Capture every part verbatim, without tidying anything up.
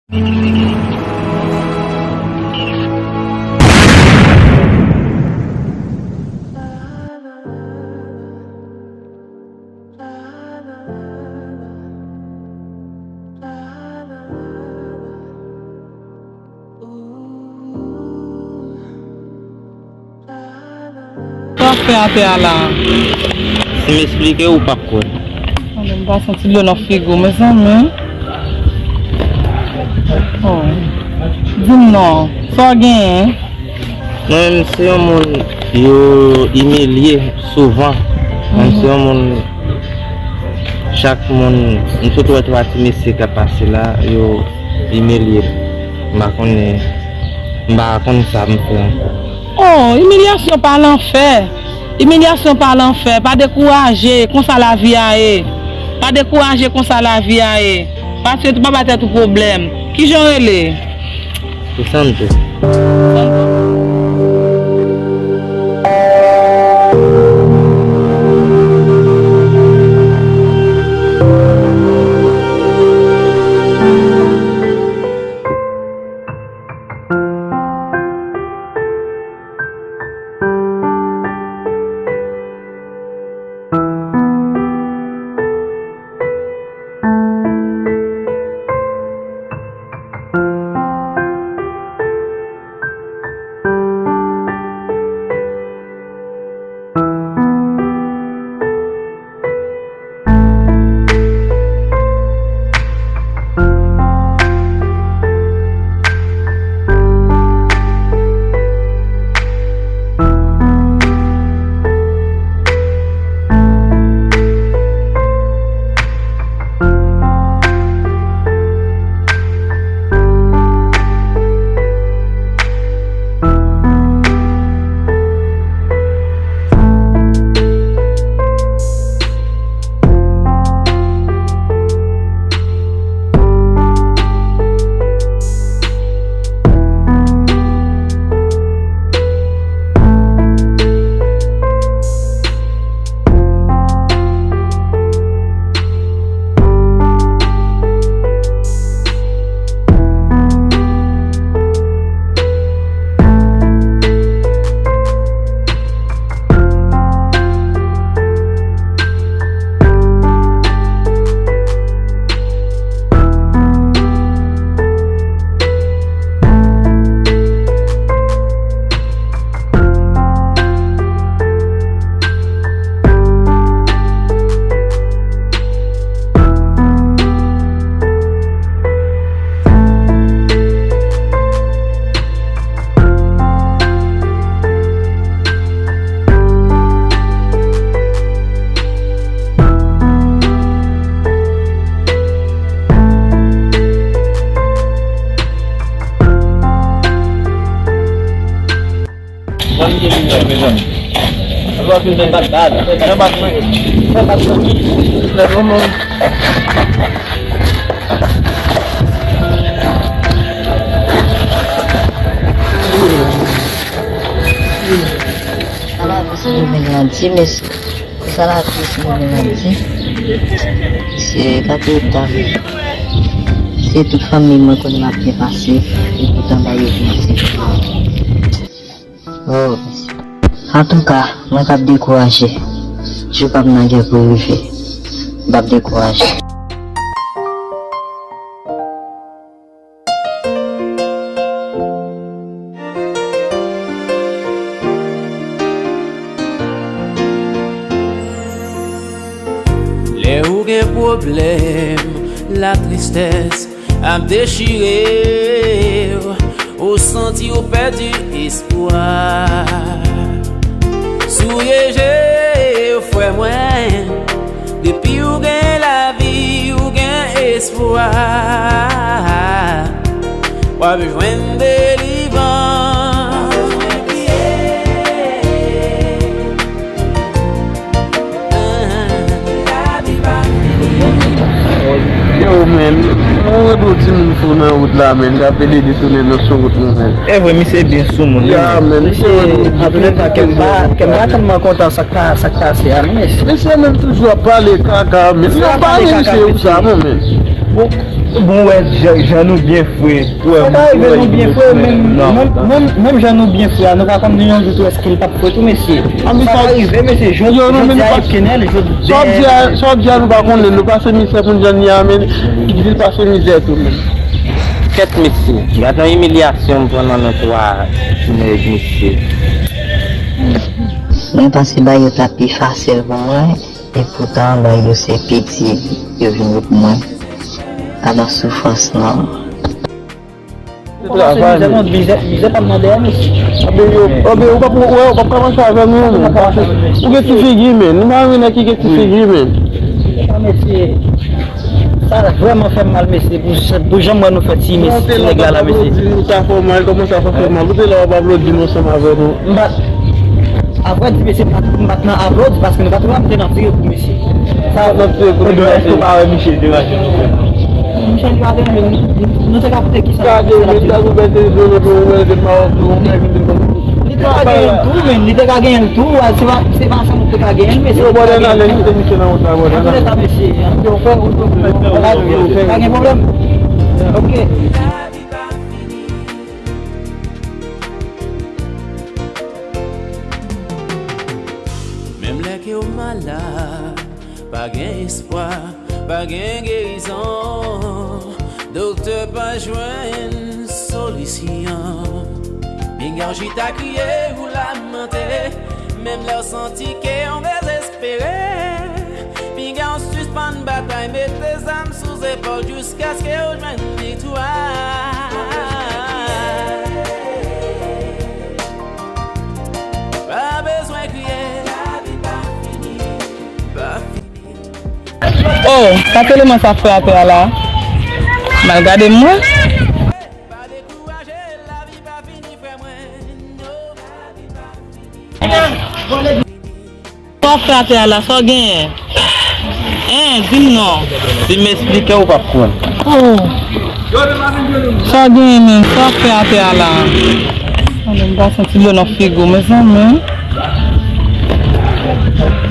Sa w ap fè atè a la? Si m esplike w, ou p ap kwè. Tande, m pa santi dlo nan figi w, mezanmi. Oh. Di m non, sa w genyen? Mwen menm, se yon moun yo imilye souvan. Mwen se yon moun, chak moun, m sot wè twa ti mesye k ap pase la, yo imilye m. M pa konnen, m pa konn sa m fè ankò. Oh, imilyasyon pa lanfè. Imilyasyon pa lanfè. Pa dekouraje, konsa lavi a ye. Pa dekouraje, konsa lavi a ye. Paske tou pa ba tèt ou pwoblèm. Kijan w rele? Santo. Sa la plis mwen vin nan di, mesye. Sa la plis mwen vin nan di. Se gate eta. Se tout fanmi mwen konnen m ap byen pase. Epoutan bagay yo vin di. Oh, mesye. Antouka, mwen p ap dekouraje. Jou pa m nan gen pou rive. M p ap dekouraje. Lè ou gen pwoblèm, latristès ap dechire w, ou santi w pèdi espwa. Souye je w, frè mwen, depi w gen lavi, w gen espwa. W ap jwenn delivrans. Yo, men, mwen wè yon timoun fou nan wout la, men, k ap ede detounen nan sou wout nou, men. E vre, misye byen sou moun, wi. Ya, men, misye wè yon timoun. Antouka, kè m pa, kè m pa tèlman kontan sa k pa, sa k pase a, men. Misye menm toujou ap pale kaka, men. Misye ap pale kaka, misye, ou sa, non, men. Bon. Bon, wè, jan, jan nou byen fre. Sa ka rive nou byen fre, men menm, menm, menm jan nou byen fre a, nou pa konn ni yon jou tou èske l p ap fre tou, mesye. Sa ka rive, mesye, jodi, jodi a e kenèl, jodi. Sa w ap di a, sa w ap di a, nou pa konnen, nou pase mizè pou n jann ye a, men, di l pase mizè tou, men. Kèt, mesye, gad yon imilyasyon m pran nan men twa nèg, mesye. Mwen panse bagay yo t ap pi fasil pou mwen. Epoutan, bagay yo se piti yo vin pou mwen. Adan soufrans lan. Ou pa pase mizè, non, mizè, mizè pa nan dèyè nou. Anben, yo, anben, ou p ap, ou, ou p ap ka mache avè nou, non. Ou gen ti figi, men. Nou pa renmen nèg ki gen ti figi, men. Sa vrèman fè m mal, mesye, pou, pou jan m wè nou fè ti mesye, ti nèg la, la, mesye. Ou te la, w ap aplodi, nou sa fè w mal, kòman sa fè w mal? Ou te la, w ap aplodi nou ansanm avè nou. M pa t, avrèdi, mesye, m pa t, m pa t nan aplodi, paske nou pa t wè m te nan tire kou, mesye. Sa, nan tire kou, nou pa wè misye deranje nou, frè. Misye, li pa deranje nou, nou te ka koute kisa. Gade, men, sa nou bèl televizyon, nou, nou, nou, nou, nou, nou, nou, nou, Li te ka genyen l tou, men. Li te ka genyen l tou. Se pa, se pa sa nou te ka genyen l, men se. Yo, bòdè nan lè, kite misye nan wout la, bòdè nan. Antoulèka, mesye, yo fè wout, yo fè wout. Pa gen pwoblèm. Ok. Menm lè ke w malad, pa gen espwa, pa gen gerizon, doktè pa jwenn solisyon. Pinga w chita kriye ou lamante, menm lè w santi ke w dezespere. Pinga w sispann batay, mete zam sou zepòl jiskaske w jwenn viktwa. Pa bezwen kriye, lavi pa fini, pa fini. Oh, sa teleman sa fè atè a la. M al gade m mwen. Sa w ap fè atè a la, sa w genyen? Hein, di m non. Si m esplike w, w p ap konn. Oh. Sa w genyen menm, sa w ap fè atè a la? Mwen menm pa santi dlo nan figi w, mezanmi.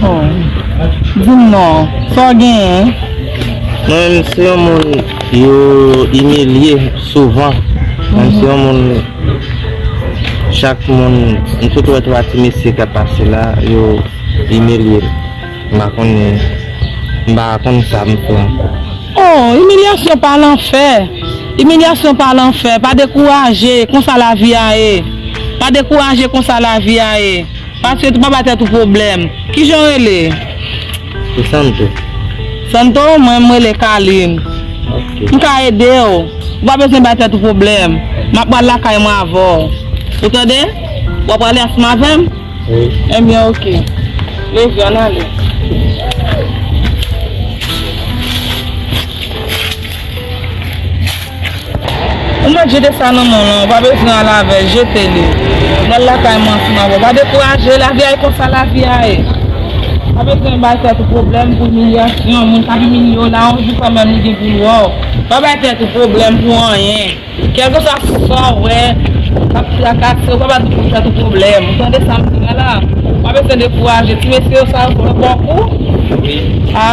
Oh. Di m non, sa w genyen? Mwen menm se yon moun yo imilye souvan. Mwen se yon moun, chak moun, m sot wè twa ti mesye k ap pase la, yo imilye m. M pa konnen, m pa konn sa m fè ankò. Oh, imilyasyon pa lanfè. Imilyasyon pa lanfè. Pa dekouraje, konsa lavi a ye. Pa dekouraje, konsa lavi a ye. Pase tou, pa bay tèt ou pwoblèm. Kijan w rele? Se Santo. Santo, mwen, mwen rele Kalin. Ok. M ka ede w. Ou pa bezwen bay tèt ou pwoblèm. M ap pral lakay mwen avè w. Ou tande? W ap prale ansanm avè m? Wi. Ebyen, ok. Leve, ann ale. Ou mèt jete sa nan men w lan, ou pa bezwen al avè l, jete li. Ou pral lakay mwen ansanm avè w. Pa dekouraje, lavi a ye konsa lavi a ye. Pa bezwen bay tèt ou pwoblèm pou imilyasyon, moun k ap imilye w la, yon jou kanmenm li gen pou l wè w. Pa bay tèt ou pwoblèm pou anyen. Kèlkeswa sa w wè k ap trakase w, pa bay tèt ou pwoblèm. Ou tande sa m di w la? Pa bezwen dekouraje. Ti mesye yo sa yo fè bon kou. Wi. A.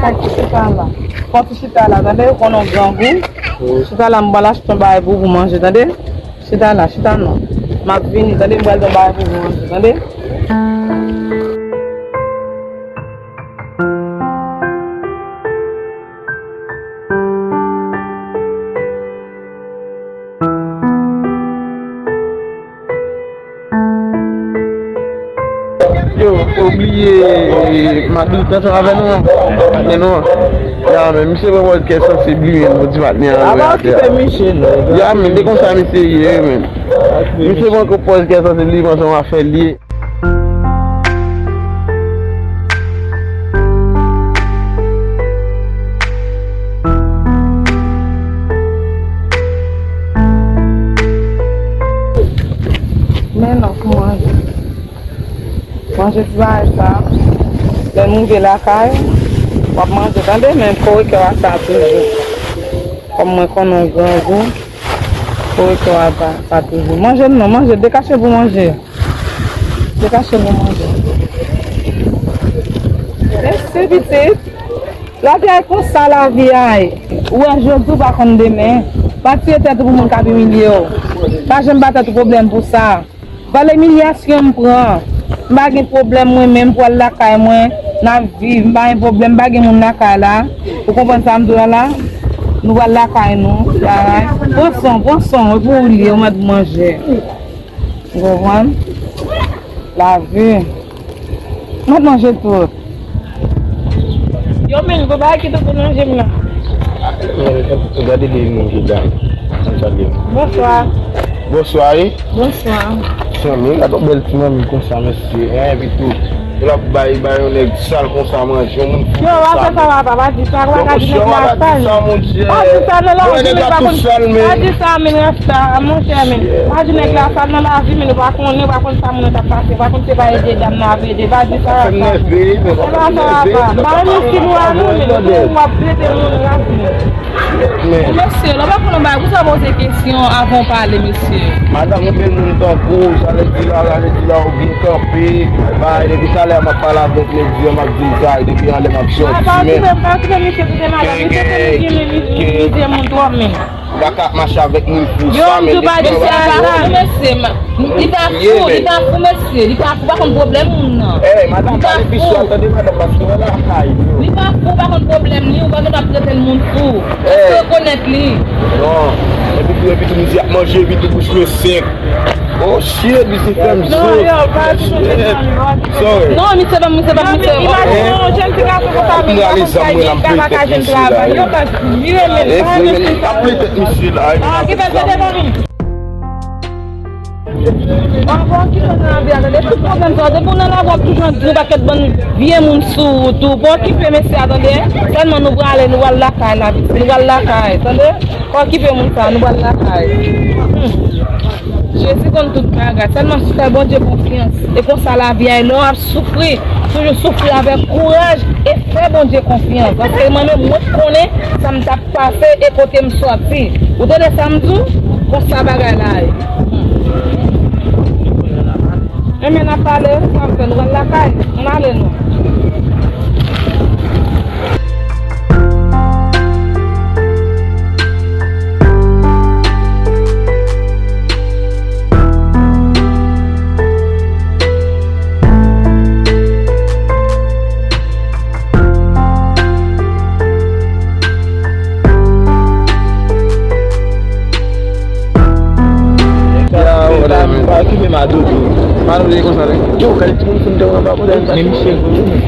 Kay ti chita la. Pran ti chita la, tande, ou konnen w grangou. Wi. Chita la, m pral achte yon bagay pou ou pou manje, tande. Chita la, chita non. M ap vini, tande, m pral ba w bagay pou manje, tande? Yo, obliye Madou t ansanm avè nou an, patnè nou an. Ya, men misye pran pòz kè sansib li menm pou ti patnè an. Aba okipe misye non. Ya, men se konsa misye ye, men. Misye pran pòz kè sansib li, panse yon afè li ye. Men non, pou manje. Manje ti bagay sa. Lè m rive lakay, w ap manje, tande, men kore kè w a sa toujou. Kòm mwen konnen w grangou, kore kè w a sa, sa toujou. Manje non, manje, dekache pou manje. Dekache pou manje. Mèsi, pitit. Lavi a konsa, lavi a. Ou wè jodi, ou pa konn demen. Pa tiye tèt ou pou moun k ap imilye w. Pa janm ba tèt ou pwoblèm pou sa. Valè imilyasyon m pran. M pa gen pwoblèm mwen menm pou al lakay mwen. N ap viv. M pa gen pwoblèm, m pa gen moun lakay la. Ou konprann sa m di w la? Nou pral lakay nou. Pran san w, pran san w, e pou ou li ye, ou mèt manje. Ou konprann? Lavi. M ap manje tout. Yo, men, gon bagay ki tonbe nan je m nan. Gade de moun ki la. Bonswa. Bonswa, wi. Bonswa. Zanmi, gade yon bèl ti manmi konsa, mesye. Hein, epi tou, l ap bay, bay yon nèg sal konsa manje, yon moun fou konsa. Yo, w ap fè sa, w ap, w ap di sa, w ap di nèg la sal. Pa di sa non, la, ou di nèg la tout sal, men. Pa di sa, men, rasta, monchè, men. Pa di nèg la sal nan lavi, men, ou pa konnen, ou pa konn sa moun nan t ap pase, ou pa konn se pa ede dam nan ap ede, pa di sa, rasta. Fè m nève, men. Se pa sa, rasta. M pa renmen stil ou a non, men, ou w ap trete moun ras, men. Men. Mesye, lè w pa konn yon bagay, pou sa poze kesyon avan w pale, mesye. Madanm, yon bèl moun tankou w, sa vle di la, sa vle di la, ou byen kanpe, bay, depi talè a m ap pale avèk nèg di an, m ap di l sa, depi anlè m ap sòti, men. Pa okipe, pa okipe misye, koute madanm, misye se li ki renmen imilye moun twòp, men. Ou pa ka ap mache avèk moun fou sa, men depi talè a, yo. Li pa fou, li pa fou, mesye, li pa fou, pa konn pwoblèm moun nan. Ey, madanm, pale pi swa, tande, madanm, paske wè lakay nou. Li pa fou, pa konn pwoblèm li, ou pa gen dwa ap trete l moun fou. Èske w rekonèt li? Non. Epi tou, epi tou, misye ap manje, epi tou, bouch mwen sèk. Oh, shit, misye fè m sot. Non, yo, pa di nou sa, non. Sorry. Non, misye pa, misye pa, misye pa. Imajine yon jèn ti gason konsa, men, m rale zam mwen la, m plen tèt misye la. Yo, pa vire, men, pa vire, men, m ap plen tèt misye la. Ah, ki fè tèt, fanmi? An, pa okipe nan lavi a, tande. Tout pwoblèm sa, depi w nan lavi w ap toujou antre yon pakèt bann vye moun sou wout ou. Pa okipe mesye a, tande. Sèlman nou prale, nou pral lakay la, pitit. Nou pral lakay, tande. Pa okipe moun sa, nou pral lakay. Hmm. Jezi konn tout bagay. Sèlman fè Bondye konfyans. E konsa lavi a ye. Lè w ap soufri, toujou soufri avèk kouraj e fè Bondye konfyans. Paske mwen menm, mwen konnen sa m t ap pase e kote m sòti. Ou tande sa m di w? Konsa bagay la ye. Enben n ap pale, sa m fè, nou pral lakay. Ann ale non. Ya, whatever. Pa okipe Madou. Madou, li konsa, li. Yo, gade timoun fin te anba, men misye gwo tou, men.